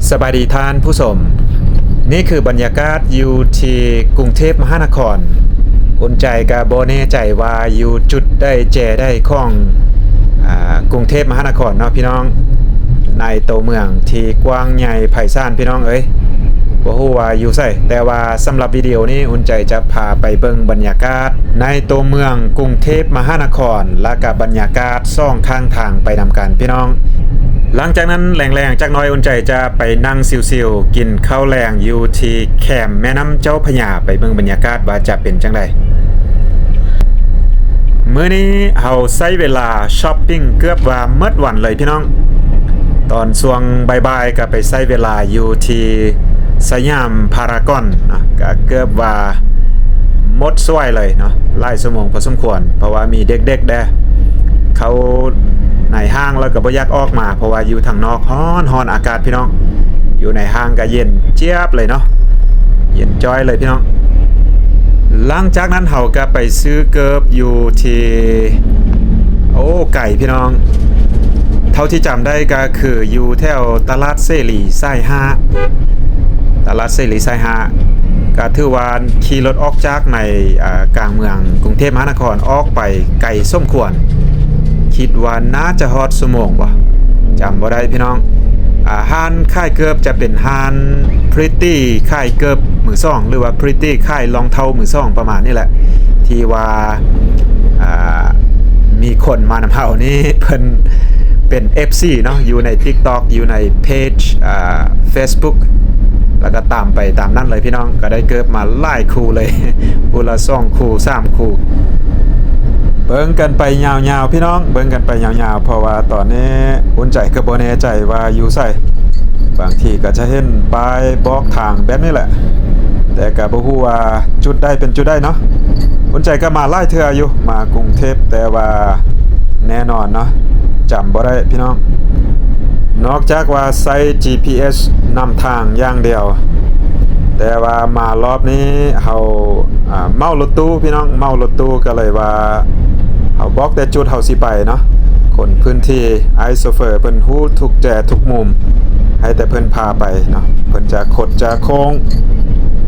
ສະບາຍດີທ່ານຜູ້ຊົມ, ນີ້ຄືບັນຍາກາດຢູ່ທີ່ກຸງເທບມະຫານະຄອນ. ອຸ່ນໃຈກໍບໍ່ແນ່ໃຈວ່າຢູ່ຈຸດໃດແຈໃດຂອງ ອາ ກຸງເທບມະຫານະຄອນເນາະພີ່ນ້ອງ, ໃນໂຕເມືອງທີ່ກວ້າງໃຫຍ່ໄພສານພີ່ນ້ອງເອີຍ, ບໍ່ຮູ້ວ່າຢູ່ໃສ, ແຕ່ວ່າສຳລັບວິດີໂອນີ້ອຸ່ນໃຈຈະພາໄປເບິ່ງບັນຍາກາດໃນໂຕເມືອງກຸງເທບມະຫານະຄອນ ແລະກະບັນຍາກາດ ສອງຂ້າງທາງໄປນຳກັນພີ່ນ້ອງ. ຫຼັງຈາກນັ້ນແລງໆຈັກໜ້ອຍ ອຸ່ນໃຈຈະໄປນັ່ງຊິວໆກິນເຂົ້າແລງຢູ່ທີ່ແຄມແມ່ນ້ຳເຈົ້າພະຍາ, ໄປເບິ່ງບັນຍາກາດວ່າຈະເປັນຈັ່ງໃດ. ມື້ນີ້ເຮົາໃຊ້ເວລາຊັອບປິງເກືອບວ່າໝົດວັນເລີຍພີ່ນ້ອງ. ຕອນຊ່ວງບ່າຍໆກໍໄປໃຊ້ເວລາຢູ່ທີ່ສະຫຍາມພາຣາກອນນະ, ກໍເກືອບວ່າໝົດສວຍເລີຍເນາະ, ຫຼາຍຊົ່ວໂມງພໍສົມຄວນ ເພາະວ່າມີເດັກໆແດ່ ເຂົ້າໃນຫ້າງແລ້ວກໍບໍ່ຢາກອອກມາ ເພາະວ່າຢູ່ທາງນອກຮ້ອນໆ ອາກາດພີ່ນ້ອງ, ຢູ່ໃນຫ້າງກໍເຢັນຈຽບເລີຍເນາະ, ເຢັນຈ້ອຍເລີຍພີ່ນ້ອງ. ຫຼັງຈາກນັ້ນເຮົາກໍໄປຊື້ເກີບຢູ່ທີ່ ໂອ້ ໄກພີ່ນ້ອງ, ເທົ່າທີ່ຈຳໄດ້ກໍຄືຢູ່ແຖວຕະຫຼາດເສລີສາຍຫ້າ, ຕະຫຼາດເສລີສາຍຫ້າ ກໍຖືວ່າຂີ່ລົດອອກຈາກໃນ ອາ ກາງເມືອງກຸງເທບມະຫານະຄອນອອກໄປໄກສົມຄວນ, ຄິດວ່າໜ້າຈະຮອດຊົ່ວໂມງບໍ່ ຈຳບໍ່ໄດ້ພີ່ນ້ອງ. ອາ ຮ້ານຂາຍເກີບຈະເປັນຮ້ານພຣິດຕີ້ຂາຍເກີບມືສອງ ຫຼືວ່າພຣິດຕີ້ຂາຍລອງເທົ້າມືສອງປະມານນີ້ແຫຼະ, ທີ່ວ່າ ອາ ມີຄົນມານຳເຮົານີ້ ເພິ່ນເປັນເອັຟຊີເນາະ, ຢູ່ໃນຕິກຕັອກ ຢູ່ໃນເພຈ ອາ ເຟສບຸກ ແລ້ວກໍຕາມໄປຕາມນັ້ນເລີຍພີ່ນ້ອງ, ກໍໄດ້ເກີບມາຫຼາຍຄູ່ເລີຍ ຜູ້ລະສອງຄູ່ສາມຄູ່. ເບິ່ງກັນໄປຍາວໆພີ່ນ້ອງ, ເບິ່ງກັນໄປຍາວໆ ເພາະວ່າຕອນນີ້ອຸ່ນໃຈກໍບໍ່ແນ່ໃຈວ່າຢູ່ໃສ, ບາງທີກໍຈະເຫັນປ້າຍບອກທາງແບບນີ້ແຫຼະ, ແຕ່ກໍບໍ່ຮູ້ວ່າຈຸດໃດເປັນຈຸດໃດເນາະ. ອຸ່ນໃຈກໍມາຫຼາຍເທື່ອຢູ່ ມາກຸງເທບ, ແຕ່ວ່າແນ່ນອນເນາະ ຈຳບໍ່ໄດ້ພີ່ນ້ອງ, ນອກຈາກວ່າໃຊ້ຈີພີເອສນຳທາງຢ່າງດຽວ. ແຕ່ວ່າມາລອບນີ້ເຮົາ ອາ ເໝົາລົດຕູ້ພີ່ນ້ອງ, ເໝົາລົດຕູ້ ກໍເລີຍວ່າເຮົາບອກແຕ່ຈຸດເຮົາຊິໄປເນາະ. ຄົນພື້ນທີ່ ອ້າຍໂຊເຟີເພິ່ນຮູ້ທຸກແຈທຸກມຸມ, ໃຫ້ແຕ່ເພິ່ນພາໄປເນາະ, ເພິ່ນຈະຄົດຈະໂຄ້ງ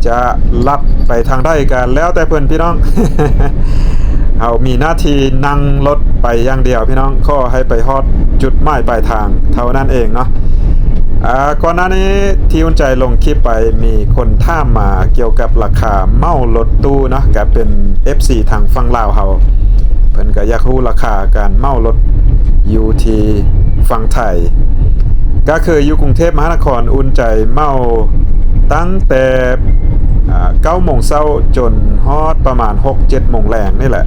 ຈະລັດໄປທາງໃດກໍແລ້ວແຕ່ເພິ່ນພີ່ນ້ອງ. ເຮົາມີໜ້າທີ່ນັ່ງລົດໄປຢ່າງດຽວພີ່ນ້ອງ, ຂໍໃຫ້ໄປຮອດຈຸດໝາຍປາຍທາງເທົ່ານັ້ນເອງເນາະ. ອາ ກ່ອນໜ້ານີ້ທີ່ອຸ່ນໃຈລົງຄລິບໄປ ມີຄົນຖາມມາກ່ຽວກັບລາຄາເໝົາລົດຕູ້ເນາະ, ກໍເປັນເອັຟຊີທາງຝັ່ງລາວເຮົາ, ເພິ່ນກໍຢາກຮູ້ລາຄາການເໝົາລົດຢູ່ທີ່ຝັ່ງໄທ. ກໍຄືຢູ່ກຸງເທບມະຫານະຄອນ ອຸ່ນໃຈເໝົາຕັ້ງແຕ່ ອາ ເກົ້າໂມງເຊົ້າຈົນຮອດປະມານຫົກເຈັດໂມງແລງນີ້ແຫຼະ,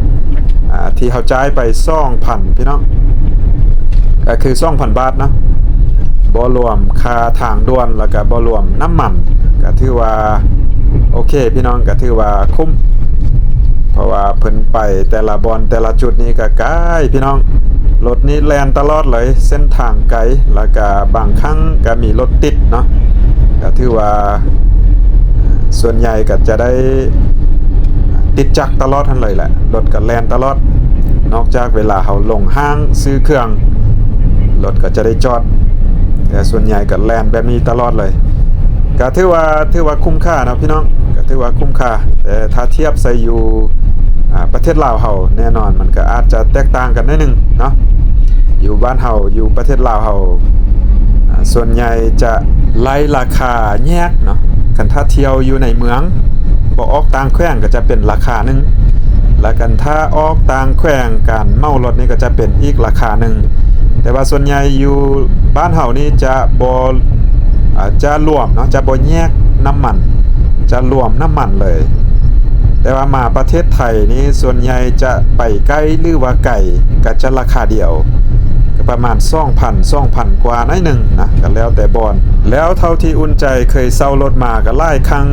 ອາ ທີ່ເຮົາຈ່າຍໄປສອງພັນພີ່ນ້ອງ, ກໍຄືສອງພັນບາດເນາະ, ບໍ່ລວມຄ່າທາງດ່ວນ ແລ້ວກໍບໍ່ລວມນ້ຳມັນ, ກໍຖືວ່າໂອເຄພີ່ນ້ອງ, ກໍຖືວ່າຄຸ້ມ. ເພາະວ່າເພິ່ນໄປແຕ່ລະບ່ອນແຕ່ລະຈຸດນີ້ກໍໄກພີ່ນ້ອງ, ລົດນີ້ແລ່ນຕະຫຼອດເລີຍ, ເສັ້ນທາງໄກ ແລ້ວກໍບາງຄັ້ງກໍມີລົດຕິດເນາະ, ກໍຖືວ່າສ່ວນໃຫຍ່ກໍຈະໄດ້ຕິດຈັກຕະຫຼອດຫັ້ນເລີຍແຫຼະ, ລົດກໍແລ່ນຕະຫຼອດ. ນອກຈາກເວລາເຮົາລົງຫ້າງຊື້ເຄື່ອງ ລົດກໍຈະໄດ້ຈອດ, ແຕ່ສ່ວນໃຫຍ່ກໍແລ່ນແບບນີ້ຕະຫຼອດເລີຍ. ກໍຖືວ່າ ຖືວ່າຄຸ້ມຄ່າເນາະພີ່ນ້ອງ, ກໍຖືວ່າຄຸ້ມຄ່າ. ແຕ່ຖ້າທຽບໃສ່ຢູ່ ອາ ປະເທດລາວເຮົາ ແນ່ນອນມັນກໍອາດຈະແຕກຕ່າງກັນໜ້ອຍໜຶ່ງເນາະ. ຢູ່ບ້ານເຮົາ ຢູ່ປະເທດລາວເຮົາ ອາ ສ່ວນໃຫຍ່ຈະໄລ່ລາຄາແຍກເນາະ. ຄັນຖ້າທ່ຽວຢູ່ໃນເມືອງ ບໍ່ອອກຕ່າງແຂວງກໍຈະເປັນລາຄາໜຶ່ງ, ແລະ ຄັນຖ້າອອກຕ່າງແຂວງ ການເໝົາລົດນີ້ກໍຈະເປັນອີກລາຄາໜຶ່ງ. ແຕ່ວ່າສ່ວນໃຫຍ່ຢູ່ບ້ານເຮົານີ້ຈະບໍ່ ອາ ຈະລວມເນາະ, ຈະບໍ່ແຍກນ້ຳມັນ, ຈະລວມນ້ຳມັນເລີຍ. ແຕ່ວ່າມາປະເທດໄທນີ້ ສ່ວນໃຫຍ່ຈະໄປໃກ້ ຫຼືວ່າໄກ ກໍຈະລາຄາດຽວ, ກໍປະມານສອງພັນ ສອງພັນກວ່າໜ້ອຍໜຶ່ງນະ, ກໍແລ້ວແຕ່ບ່ອນ. ແລ້ວເທົ່າທີ່ອຸ່ນໃຈເຄີຍເຊົ່າລົດມາກໍຫຼາຍຄັ້ງ,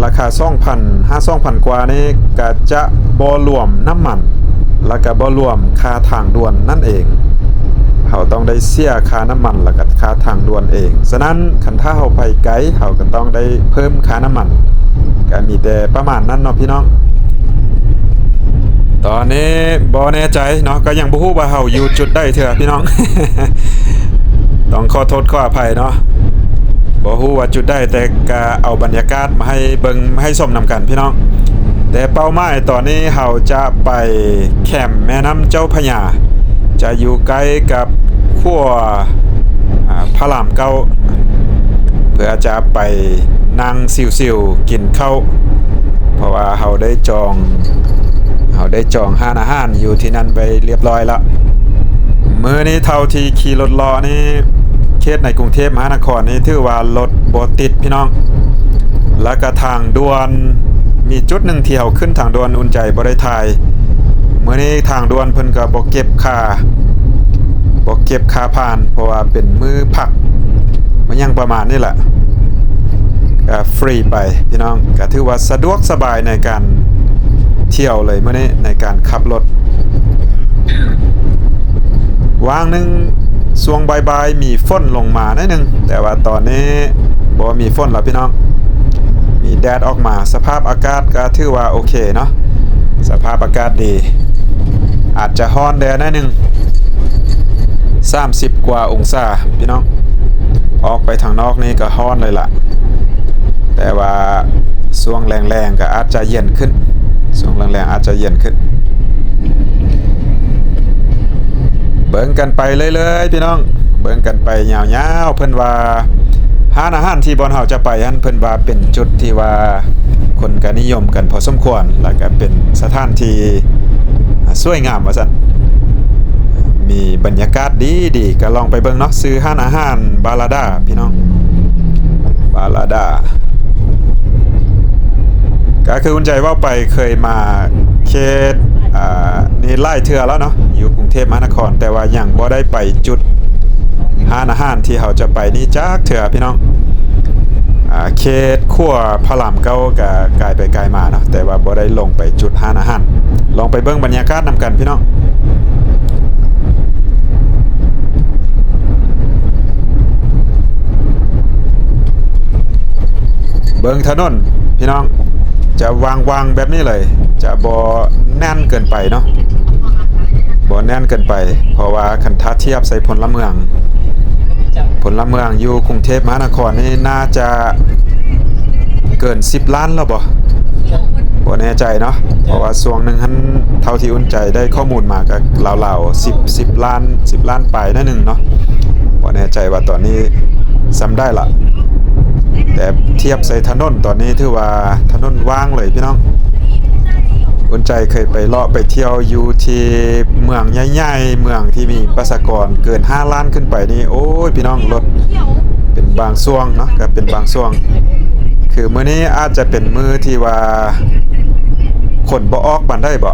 ລາຄາສອງພັນ ຫາ ສອງພັນກວ່ານີ້ ກໍຈະບໍ່ລວມນ້ຳມັນ ແລ້ວກໍບໍ່ລວມຄ່າທາງດ່ວນນັ້ນເອງ. ເຮົາຕ້ອງໄດ້ເສຍຄ່ານ້ຳມັນ ແລ້ວກໍຄ່າທາງດ່ວນເອງ. ສະນັ້ນ ຄັນຖ້າເຮົາໄປໄກ ເຮົາກໍຕ້ອງໄດ້ເພີ່ມຄ່ານ້ຳມັນ. ກໍມີແຕ່ປະມານນັ້ນເນາະພີ່ນ້ອງ. ຕອນນີ້ບໍ່ແນ່ໃຈເນາະ, ກໍຍັງບໍ່ຮູ້ວ່າເຮົາຢູ່ຈຸດໃດເທື່ອພີ່ນ້ອງ. ຕ້ອງຂໍໂທດຂໍອະໄພເນາະ. ບໍ່ຮູ້ວ່າຈຸດໃດ, ແຕ່ກະເອົາບັນຍາກາດມາໃຫ້ເບິ່ງ ມາໃຫ້ຊົມນຳກັນພີ່ນ້ອງ. ແຕ່ເປົ້າໝາຍຕອນນີ້ເຮົາຈະໄປແຄມແມ່ນ້ຳເຈົ້າພະຍາ, ຈະຢູ່ໃກ້ກັບຂົວ ອາ ພະລາມເກົ້າ ເພື່ອຈະໄປນັ່ງຊິວໆ ກິນເຂົ້າ ເພາະວ່າເຮົາໄດ້ຈອງ ເຮົາໄດ້ຈອງຮ້ານອາຫານຢູ່ທີ່ນັ້ນໄວ້ລຽບລ້ອຍລະ. ມື້ນີ້ເທົ່າທີ່ຂີ່ລົດເລາະນີ້ ເຂດໃນກຸງເທບມະຫານະຄອນນີ້ ຖືວ່າລົດບໍ່ຕິດພີ່ນ້ອງ. ແລ້ວກະທາງດ່ວນ ມີຈຸດໜຶ່ງທີ່ເຮົາຂຶ້ນທາງດ່ວນ ອຸ່ນໃຈບໍ່ໄດ້ຖ່າຍ. ມື້ນີ້ທາງດ່ວນເພິ່ນກໍບໍ່ເກັບຄ່າ ບໍ່ເກັບຄ່າຜ່ານ ເພາະວ່າເປັນມື້ພັກ ມັນຫຍັງປະມານນີ້ແຫຼະ. ກະຟຣີໄປພີ່ນ້ອງ, ກະຖືວ່າສະດວກສະບາຍໃນການທ່ຽວເລີຍມື້ນີ້ ໃນການຂັບລົດ. ຫວ່າງໜຶ່ງຊ່ວງບ່າຍໆ ມີຝົນລົງມາໜ້ອຍໜຶ່ງ, ແຕ່ວ່າຕອນນີ້ບໍ່ມີຝົນແລ້ວພີ່ນ້ອງ, ມີແດດອອກມາ. ສະພາບອາກາດກະຖືວ່າໂອເຄເນາະ, ສະພາບອາກາດດີ. ອາດຈະຮ້ອນແດ່ໜ້ອຍໜຶ່ງ, ສາມສິບກວ່າອົງສາພີ່ນ້ອງ. ອອກໄປທາງນອກນີ້ກໍຮ້ອນເລີຍລະ, ແຕ່ວ່າຊ່ວງແລງໆ ກໍອາດຈະເຢັນຂຶ້ນ, ຊ່ວງແລງໆ ອາດຈະເຢັນຂຶ້ນ. ເບິ່ງກັນໄປເລື້ອຍໆ ພີ່ນ້ອງ, ເບິ່ງກັນໄປຍາວໆ. ເພິ່ນວ່າຮ້ານອາຫານທີ່ບ່ອນເຮົາຈະໄປຫັ້ນ ເພິ່ນວ່າເປັນຈຸດທີ່ວ່າຄົນກໍນິຍົມກັນພໍສົມຄວນ, ແລ້ວກໍເປັນສະຖານທີ່ ອາ ສວຍງາມວ່າຊັ້ນ, ມີບັນຍາກາດດີໆ. ກໍລອງໄປເບິ່ງເນາະ, ຊື່ຮ້ານອາຫານບາລາດາພີ່ນ້ອງ, ບາລາດາ. ກໍຄືອຸ່ນໃຈເວົ້າໄປ ເຄີຍມາເຂດ ອາ ນີ້ຫຼາຍເທື່ອແລ້ວເນາະ ຢູ່ກຸງເທບມະຫານະຄອນ, ແຕ່ວ່າຍັງບໍ່ໄດ້ໄປຈຸດຮ້ານອາຫານທີ່ເຮົາຈະໄປນີ້ຈັກເທື່ອພີ່ນ້ອງ. ອາ ເຂດຂົວພະລາມເກົ້າກໍກາຍໄປກາຍມາເນາະ, ແຕ່ວ່າບໍ່ໄດ້ລົງໄປຈຸດຮ້ານອາຫານ. ລອງໄປເບິ່ງບັນຍາກາດນຳກັນພີ່ນ້ອງ. ເບິ່ງຖະໜົນພີ່ນ້ອງ, ຈະວ່າງໆ ແບບນີ້ເລີຍ, ຈະບໍ່ແໜ້ນເກີນໄປເນາະ, ບໍ່ແໜ້ນເກີນໄປ. ເພາະວ່າຄັນຖ້າທຽບໃສ່ພົນລະເມືອງ, ພົນລະເມືອງຢູ່ກຸງເທບມະຫານະຄອນນີ້ ໜ້າຈະເກີນສິບລ້ານແລ້ວບໍ່? ບໍ່ແນ່ໃຈເນາະ, ເພາະວ່າຊ່ວງໜຶ່ງຫັ້ນ ເທົ່າທີ່ອຸ່ນໃຈໄດ້ຂໍ້ມູນມາ ກໍລາວໆ ສິບ ສິບລ້ານ ສິບລ້ານປາຍໜ້ອຍໜຶ່ງເນາະ. ບໍ່ແນ່ໃຈວ່າຕອນນີ້ສ່ຳໃດລະ, ແຕ່ທຽບໃສ່ຖະໜົນຕອນນີ້ ຖືວ່າຖະໜົນວ່າງເລີຍພີ່ນ້ອງ. ອຸ່ນໃຈເຄີຍໄປເລາະໄປທ່ຽວຢູ່ທີ່ເມືອງໃຫຍ່ໆ ເມືອງທີ່ມີປະຊາກອນເກີນຫ້າລ້ານຂຶ້ນໄປນີ້ ໂອ້ຍ ພີ່ນ້ອງ, ລົດເປັນບາງຊ່ວງເນາະ, ກໍເປັນບາງຊ່ວງ. ຄືມື້ນີ້ອາດຈະເປັນມື້ທີ່ວ່າຄົນບໍ່ອອກປານໃດບໍ?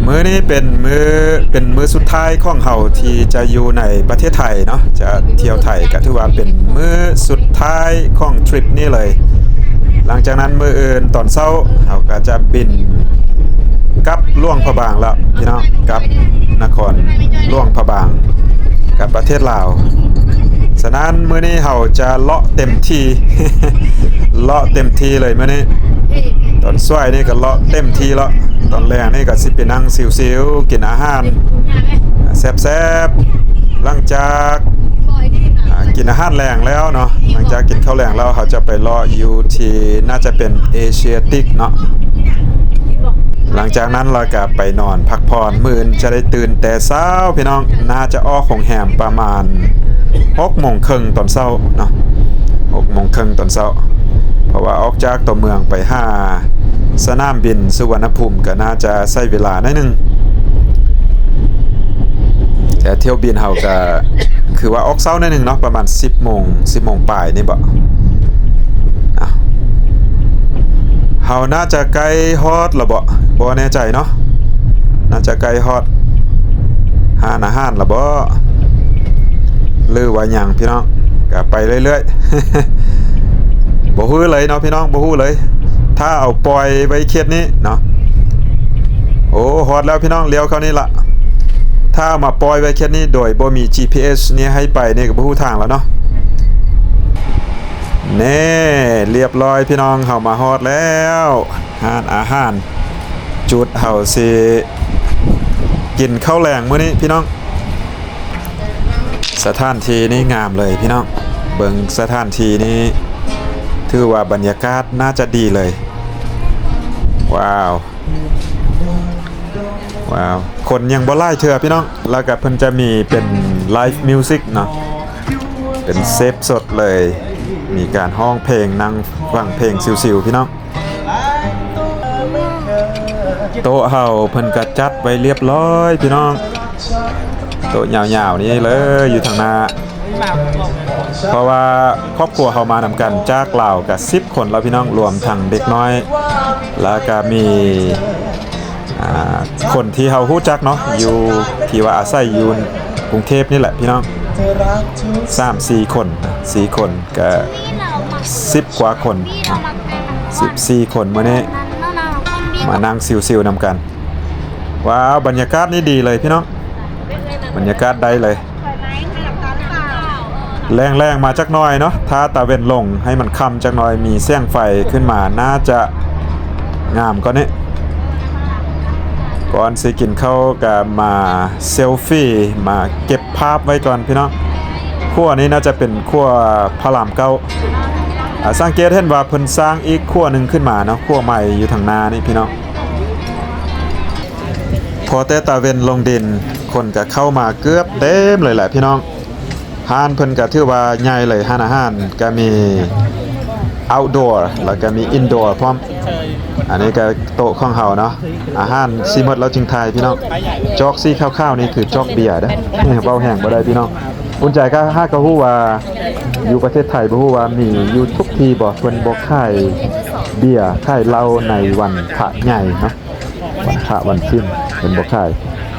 ມື້ນີ້ເປັນມື້ ເປັນມື້ສຸດທ້າຍຂອງເຮົາທີ່ຈະຢູ່ໃນປະເທດໄທເນາະ, ຈະທ່ຽວໄທ, ກໍຖືວ່າເປັນມື້ສຸດທ້າຍຂອງທຣິບນີ້ເລີຍ. ຫຼັງຈາກນັ້ນມື້ອື່ນຕອນເຊົ້າ ເຮົາກໍຈະບິນກັບຫຼວງພະບາງແລ້ວພີ່ນ້ອງ, ກັບນະຄອນຫຼວງພະບາງ ກັບປະເທດລາວ. ສະນັ້ນມື້ນີ້ເຮົາຈະເລາະເຕັມທີ່ ເລາະເຕັມທີ່ເລີຍມື້ນີ້. ຕອນສວຍນີ້ກໍເລາະເຕັມທີ່ເລາະ, ຕອນແລງນີ້ກໍຊິໄປນັ່ງຊິວໆ ກິນອາຫານແຊບໆ. ຫຼັງຈາກ ອາ ກິນອາຫານແລງແລ້ວເນາະ, ຫຼັງຈາກກິນເຂົ້າແລງແລ້ວ ເຮົາຈະໄປເລາະຢູ່ທີ່ ໜ້າຈະເປັນເອເຊຍຕິກເນາະ. ຫຼັງຈາກນັ້ນລະກະໄປນອນພັກຜ່ອນ, ມື້ອື່ນຈະໄດ້ຕື່ນແຕ່ເຊົ້າພີ່ນ້ອງ, ໜ້າຈະອອກໂຮງແຮມປະມານຫົກໂມງເຄິ່ງຕອນເຊົ້າເນາະ, ຫົກໂມງເຄິ່ງຕອນເຊົ້າ. ເພາະວ່າອອກຈາກຕົວເມືອງໄປຫາສະໜາມບິນສຸວັນນະພູມ ກໍໜ້າຈະໃຊ້ເວລາໜ້ອຍໜຶ່ງ, ແຕ່ຖ້ຽວບິນເຮົາກໍຄືວ່າອອກເຊົ້າໜ້ອຍໜຶ່ງເນາະ, ປະມານສິບໂມງ ສິບໂມງປາຍນີ້ບໍ. ເຮົາໜ້າຈະໃກ້ຮອດແລ້ວບໍ? ບໍ່ແນ່ໃຈເນາະ, ໜ້າຈະໃກ້ຮອດຮ້ານອາຫານແລ້ວບໍ ຫຼືວ່າຫຍັງພີ່ນ້ອງ. ກະໄປເລື້ອຍໆ ບໍ່ຮູ້ເລີຍເນາະພີ່ນ້ອງ, ບໍ່ຮູ້ເລີຍ. ຖ້າເອົາປ່ອຍໄວ້ເຂດນີ້ເນາະ, ໂອ້ ຮອດແລ້ວພີ່ນ້ອງ, ລ້ຽວເຂົ້ານີ້ລະ. ຖ້າເອົາມາປ່ອຍໄວ້ເຂດນີ້ໂດຍບໍ່ມີຈີພີເອສນີ້ໃຫ້ໄປນີ້ ກໍບໍ່ຮູ້ທາງແລ້ວເນາະ. ແນ່ ລຽບຮ້ອຍພີ່ນ້ອງ, ເຮົາມາຮອດແລ້ວ ຮ້ານອາຫານ ຈຸດເຮົາຊິກິນເຂົ້າແລງມື້ນີ້ພີ່ນ້ອງ. ສະຖານທີ່ນີ້ງາມເລີຍພີ່ນ້ອງ, ເບິ່ງສະຖານທີ່ນີ້ ຖືວ່າບັນຍາກາດໜ້າຈະດີເລີຍ. ວ້າວ ວ້າວ ຄົນຍັງບໍ່ຫຼາຍເທື່ອພີ່ນ້ອງ. ແລ້ວກະເພິ່ນຈະມີເປັນໄລຟ໌ມິວຊິກເນາະ, ເປັນເຊບສົດເລີຍ, ມີການຮ້ອງເພງ, ນັ່ງຟັງເພງຊິວໆ ພີ່ນ້ອງ. ໂຕະເຮົາເພິ່ນກະຈັດໄວ້ລຽບລ້ອຍພີ່ນ້ອງ, ໂຕະຍາວໆນີ້ເລີຍ ຢູ່ທາງໜ້າ. ເພາະວ່າຄອບຄົວເຮົາມານຳກັນຈາກລາວກະສິບຄົນແລ້ວພີ່ນ້ອງ, ລວມທັງເດັກນ້ອຍ ແລ້ວກະມີ ອ່າ ຄົນທີ່ເຮົາຮູ້ຈັກເນາະ ຢູ່ ທີ່ວ່າອາໄສຢູ່ກຸງເທບນີ້ແຫຼະພີ່ນ້ອງ, ສາມສີ່ຄົນ ສີ່ຄົນ ກະສິບກວ່າຄົນ, ສິບສີ່ຄົນ ມື້ນີ້ມານັ່ງຊິວໆນຳກັນ. ວ້າວ ບັນຍາກາດນີ້ດີເລີຍພີ່ນ້ອງ, ບັນຍາກາດໄດ້ເລີຍ. ແລງໆມາຈັກໜ່ອຍເນາະ, ຖ້າຕາເວັນລົງໃຫ້ມັນຄ່ຳຈັກໜ່ອຍ ມີແສງໄຟຂຶ້ນມາ ໜ້າຈະງາມກວ່ານີ້. ກ່ອນຊິກິນເຂົ້າກະມາເຊລຟີ ມາເກັບພາບໄວ້ກ່ອນພີ່ນ້ອງ. ຂົວນີ້ໜ້າຈະເປັນຂົວພະລາມເກົ້າ. ອາ ສັງເກດເຫັນວ່າເພິ່ນສ້າງອີກຂົວໜຶ່ງຂຶ້ນມາເນາະ, ຂົວໃໝ່ຢູ່ທາງໜ້ານີ້ພີ່ນ້ອງ. ພໍແຕ່ຕາເວັນລົງດິນ ຄົນກະເຂົ້າມາເກືອບເຕັມເລີຍແຫຼະພີ່ນ້ອງ. ຮ້ານເພິ່ນກະຖືວ່າໃຫຍ່ເລີຍ, ຮ້ານອາຫານກະມີເອົາດອ ແລ້ວກະມີອິນດອພ້ອມ. ອັນນີ້ກະໂຕະຂອງເຮົາເນາະ, ອາຫານຊິໝົດແລ້ວຈຶ່ງຖ່າຍພີ່ນ້ອງ. ຈອກສີຂາວໆນີ້ຄືຈອກເບຍເດີ້, ເວົ້າແຮງບໍ່ໄດ້ພີ່ນ້ອງ. ອຸ່ນໃຈກະຫາກະຮູ້ວ່າຢູ່ປະເທດໄທ ບໍ່ຮູ້ວ່າມີຢູ່ທຸກທີ່ບໍ່, ເພິ່ນບໍ່ຂາຍເບຍ ຂາຍເຫຼົ້າໃນວັນພະໃຫຍ່ເນາະ. ວັນພະວັນສິນເພິ່ນບໍ່ຂາຍ,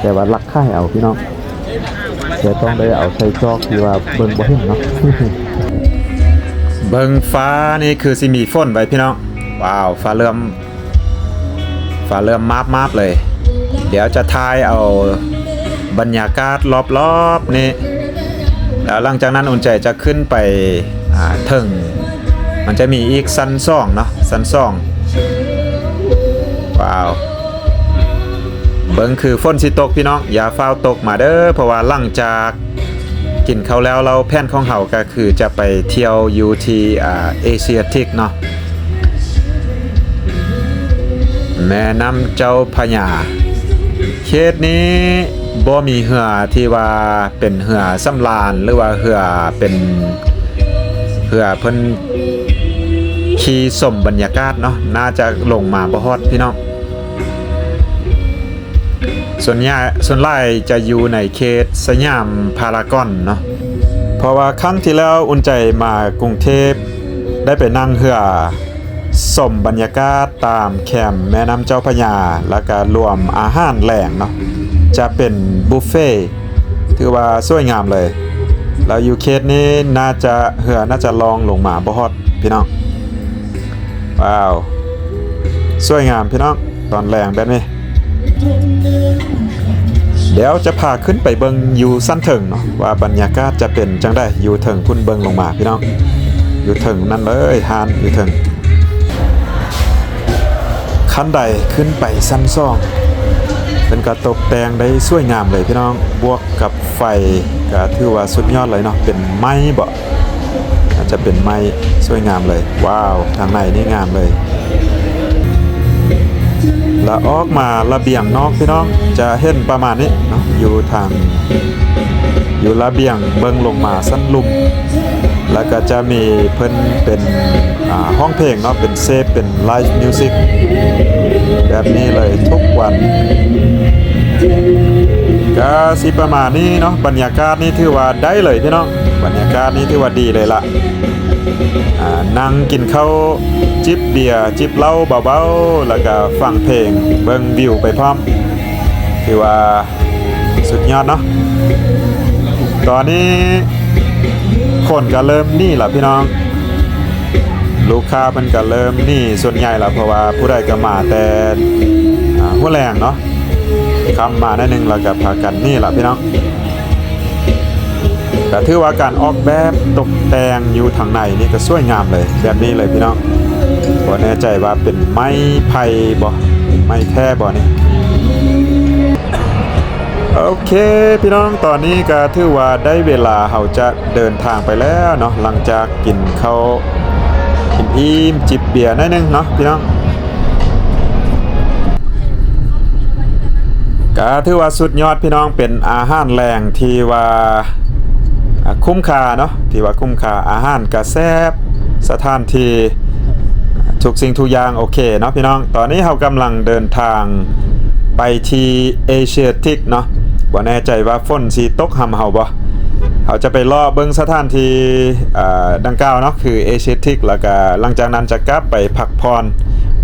ແຕ່ວ່າລັກຂາຍເອົາພີ່ນ້ອງ, ແຕ່ຕ້ອງໄດ້ເອົາໃສ່ຈອກທີ່ວ່າເບິ່ງບໍ່ເຫັນເນາະ. ເບິ່ງຟ້ານີ້ຄືຊິມີຝົນໄວ້ພີ່ນ້ອງ. ວ້າວ ຟ້າເຫຼື້ອມ ຟ້າເຫຼື້ອມມາບໆເລີຍ. ດຽວຈະຖ່າຍເອົາບັນຍາກາດລອບໆນີ້ ແລ້ວຫຼັງຈາກນັ້ນອຸ່ນໃຈຈະຂຶ້ນໄປ ອ່າ ເທິງ ມັນຈະມີອີກຊັ້ນສອງເນາະ, ຊັ້ນສອງ. ວ້າວ ເບິ່ງຄືຝົນຊິຕົກພີ່ນ້ອງ, ຢ່າຟ້າວຕົກມາເດີ້ ເພາະວ່າຫຼັງຈາກກິນເຂົ້າແລ້ວ ແລ້ວແຜນຂອງເຮົາກະຄືຈະໄປທ່ຽວຢູ່ທີ່ ອ່າ ເອເຊຍທິກເນາະ, ແມ່ນ້ຳເຈົ້າພະຍາ. ເຂດນີ້ບໍ່ມີເຮືອທີ່ວ່າ ເປັນເຮືອສຳລານ ຫຼືວ່າເຮືອເປັນເຮືອເພິ່ນຂີ່ຊົມບັນຍາກາດເນາະ, ໜ້າຈະລົງມາບໍ່ຮອດພີ່ນ້ອງ. ສ່ວນໃຫຍ່ ສ່ວນຫຼາຍຈະຢູ່ໃນເຂດສະຫຍາມພາລາກອນເນາະ, ເພາະວ່າຄັ້ງທີ່ແລ້ວອຸ່ນໃຈມາກຸງເທບ ໄດ້ໄປນັ່ງເຮືອຊົມບັນຍາກາດຕາມແຄມແມ່ນ້ຳເຈົ້າພະຍາ ແລ້ວກະລວມອາຫານແລງເນາະ, ຈະເປັນບຸບເຟ ຖືວ່າສວຍງາມເລີຍ. ແລ້ວຢູ່ເຂດນີ້ໜ້າຈະ ເຮືອໜ້າຈະລ່ອງລົງມາບໍ່ຮອດພີ່ນ້ອງ. ວ້າວ ສວຍງາມພີ່ນ້ອງ ຕອນແລງແບບນີ້. ດຽວຈະພາຂຶ້ນໄປເບິ່ງຢູ່ຊັ້ນເທິງເນາະ ວ່າບັນຍາກາດຈະເປັນຈັ່ງໃດ ຢູ່ເທິງພຸ້ນເບິ່ງລົງມາພີ່ນ້ອງ, ຢູ່ເທິງນັ້ນເລີຍ ຮ້ານຢູ່ເທິງ. ຂັ້ນໄດຂຶ້ນໄປຊັ້ນສອງ ເພິ່ນກະຕົກແຕ່ງໄດ້ສວຍງາມເລີຍພີ່ນ້ອງ, ບວກກັບໄຟກະຖືວ່າສຸດຍອດເລີຍເນາະ. ເປັນໄມ້ເບາະ? ອາດຈະເປັນໄມ້ ສວຍງາມເລີຍ. ວ້າວ ທາງໃນນີ້ງາມເລີຍ. ລະອອກມາລະບຽງນອກພີ່ນ້ອງ ຈະເຫັນປະມານນີ້ເນາະ, ຢູ່ທາງ ຢູ່ລະບຽງເບິ່ງລົງມາຊັ້ນລຸ່ມ ລະກະຈະມີເພິ່ນເປັນ ອາ ຮ້ອງເພງເນາະ, ເປັນເຊບ ເປັນໄລຟ໌ມິວຊິກແບບນີ້ເລີຍທຸກວັນ. ກະຊິປະມານນີ້ເນາະ, ບັນຍາກາດນີ້ຖືວ່າໄດ້ເລີຍພີ່ນ້ອງ, ບັນຍາກາດນີ້ຖືວ່າດີເລີຍລະ. ອາ ນັ່ງກິນເຂົ້າ ຈິບເບຍ ຈິບເຫຼົ້າເບົາໆ ລະກະຟັງເພງ ເບິ່ງວິວໄປພ້ອມ ຖືວ່າສຸດຍອດເນາະ. ຕອນນີ້ຄົນກະເລີ່ມໜີລະພີ່ນ້ອງ, ລູກຄ້າເພິ່ນກະເລີ່ມໜີສ່ວນໃຫຍ່ລະ ເພາະວ່າຜູ້ໃດກະມາແຕ່ ອາ ຫົວແລງເນາະ, ຄ່ຳມາໜ້ອຍໜຶ່ງລະກະພາກັນໜີລະພີ່ນ້ອງ. ກະຖືວ່າການອອກແບບຕົກແຕ່ງຢູ່ທາງໃນນີ້ກະສວຍງາມເລີຍ, ແບບນີ້ເລີຍພີ່ນ້ອງ. ບໍ່ແນ່ໃຈວ່າເປັນໄມ້ໄຜ່ບໍ່ ໄມ້ແທ້ບໍ່ນີ້. ເອີ ໂອເຄພີ່ນ້ອງ, ຕອນນີ້ກໍຖືວ່າໄດ້ເວລາເຮົາຈະເດີນທາງໄປແລ້ວເນາະ, ຫຼັງຈາກກິນເຂົ້າອີ່ມໆ ຈິບເບຍໜ້ອຍໜຶ່ງເນາະພີ່ນ້ອງ. ກໍຖືວ່າສຸດຍອດພີ່ນ້ອງ, ເປັນອາຫານແລງທີ່ວ່າ ອ່າ ຄຸ້ມຄ່າເນາະ, ທີ່ວ່າຄຸ້ມຄ່າ, ອາຫານກໍແຊບ, ສະຖານທີ່ ທຸກສິ່ງທຸກຢ່າງໂອເຄເນາະພີ່ນ້ອງ. ຕອນນີ້ເຮົາກຳລັງເດີນທາງໄປທີ່ເອເຊຍທິກເນາະ, ບໍ່ແນ່ໃຈວ່າຝົນຊິຕົກຫຳເຮົາບໍ່. ເຮົາຈະໄປເລາະເບິ່ງສະຖານທີ່ ເອີ ດັ່ງກ່າວເນາະ, ຄືເອເຊຍທິກ, ແລ້ວກະຫຼັງຈາກນັ້ນຈະກັບໄປພັກຜ່ອນ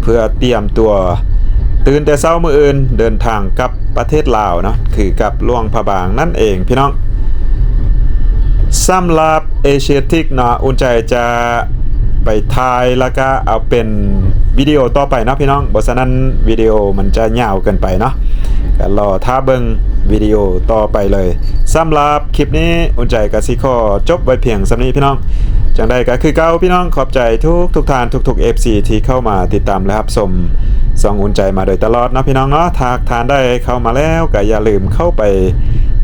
ເພື່ອຕຽມຕົວຕື່ນແຕ່ເຊົ້າມື້ອື່ນເດີນທາງກັບປະເທດລາວເນາະ, ຄືກັບຫຼວງພະບາງນັ້ນເອງພີ່ນ້ອງ. ສຳລັບເອເຊຍທິກເນາະ, ອຸ່ນໃຈຈະໄປຖ່າຍ ແລ້ວກະເອົາເປັນວິດີໂອຕໍ່ໄປເນາະພີ່ນ້ອງ, ບໍ່ສະນັ້ນວິດີໂອມັນຈະຍາວເກີນໄປເນາະ. ກໍລໍຖ້າເບິ່ງວິດີໂອຕໍ່ໄປເລີຍ. ສຳລັບຄລິບນີ້ ອຸ່ນໃຈກໍຊິຂໍຈົບໄວ້ພຽງສ່ຳນີ້ພີ່ນ້ອງ. ຈັ່ງໃດກໍຄືເກົ່າພີ່ນ້ອງ, ຂອບໃຈທຸກໆທ່ານ ທຸກໆເອັຟຊີທີ່ເຂົ້າມາຕິດຕາມ ແລະ ຮັບຊົມຊ່ອງອຸ່ນໃຈມາໂດຍຕະຫຼອດເນາະພີ່ນ້ອງເນາະ. ຖ້າຫາກທ່ານໃດເຂົ້າມາແລ້ວ ກໍຢ່າລືມເຂົ້າໄປ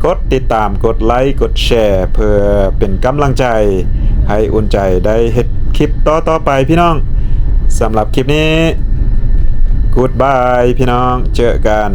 ກົດຕິດຕາມ, ກົດໄລ, ກົດແຊ ເພື່ອເປັນກຳລັງໃຈໃຫ້ອຸ່ນໃຈໄດ້ເຮັດຄລິບຕໍ່ໆໄປພີ່ນ້ອງ. ສຳລັບຄລິບນີ້ Goodbye ພີ່ນ້ອງ, ເຈີກັນ.